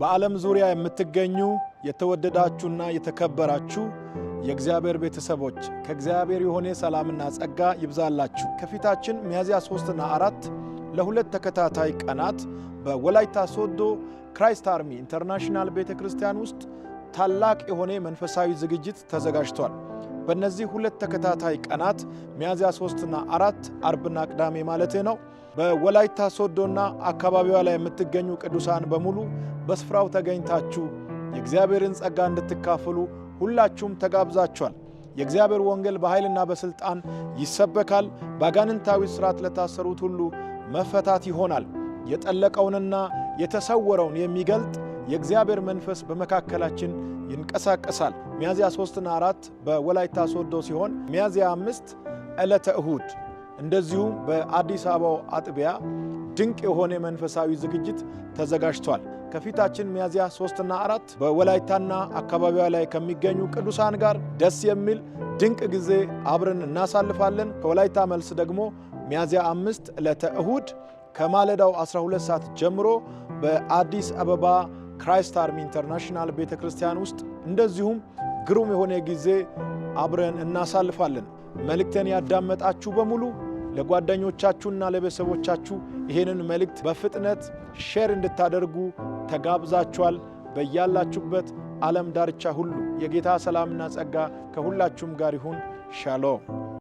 በዓለም ዙሪያ የምትገኙ የተወደዳችሁና የተከበራችሁ የእግዚአብሔር ቤተሰቦች፣ ከእግዚአብሔር የሆነ ሰላምና ጸጋ ይብዛላችሁ። ከፊታችን ሚያዝያ 3ና 4 ለ2 ተከታታይ ቀናት በወላይታ ሶዶ Christ Army International ቤተ ክርስቲያን ውስጥ ታላቅ የሆነ መንፈሳዊ ዝግጅት ተዘጋጅቷል። በእነዚህ 2 ተከታታይ ቀናት፣ ሚያዝያ 3ና 4፣ አርብና ቅዳሜ ማለቴ ነው፣ በወላይታ ሶዶና አካባቢዋ ላይ የምትገኙ ቅዱሳን በሙሉ በስፍራው ተገኝታችሁ የእግዚአብሔርን ጸጋ እንድትካፈሉ ሁላችሁም ተጋብዛችኋል። የእግዚአብሔር ወንጌል በኃይልና በሥልጣን ይሰበካል። በአጋንንታዊ እስራት ለታሰሩት ሁሉ መፈታት ይሆናል። የጠለቀውንና የተሰወረውን የሚገልጥ የእግዚአብሔር መንፈስ በመካከላችን ይንቀሳቀሳል። ሚያዝያ 3ና 4 በወላይታ ሶዶ ሲሆን፣ ሚያዝያ 5 ዕለተ እሁድ እንደዚሁም በአዲስ አበባው አጥቢያ ድንቅ የሆነ መንፈሳዊ ዝግጅት ተዘጋጅቷል። ከፊታችን ሚያዝያ 3ና 4 በወላይታና አካባቢዋ ላይ ከሚገኙ ቅዱሳን ጋር ደስ የሚል ድንቅ ጊዜ አብረን እናሳልፋለን። ከወላይታ መልስ ደግሞ ሚያዝያ 5 ዕለተ እሁድ ከማለዳው 12 ሰዓት ጀምሮ በአዲስ አበባ Christ Army International ቤተ ክርስቲያን ውስጥ እንደዚሁም ግሩም የሆነ ጊዜ አብረን እናሳልፋለን። መልእክቴን ያዳመጣችሁ በሙሉ ለጓደኞቻችሁና ለቤተሰቦቻችሁ ይሄንን መልእክት በፍጥነት share እንድታደርጉ ተጋብዛችኋል። በያላችሁበት ዓለም ዳርቻ ሁሉ የጌታ ሰላምና ጸጋ ከሁላችሁም ጋር ይሁን። ሻሎም።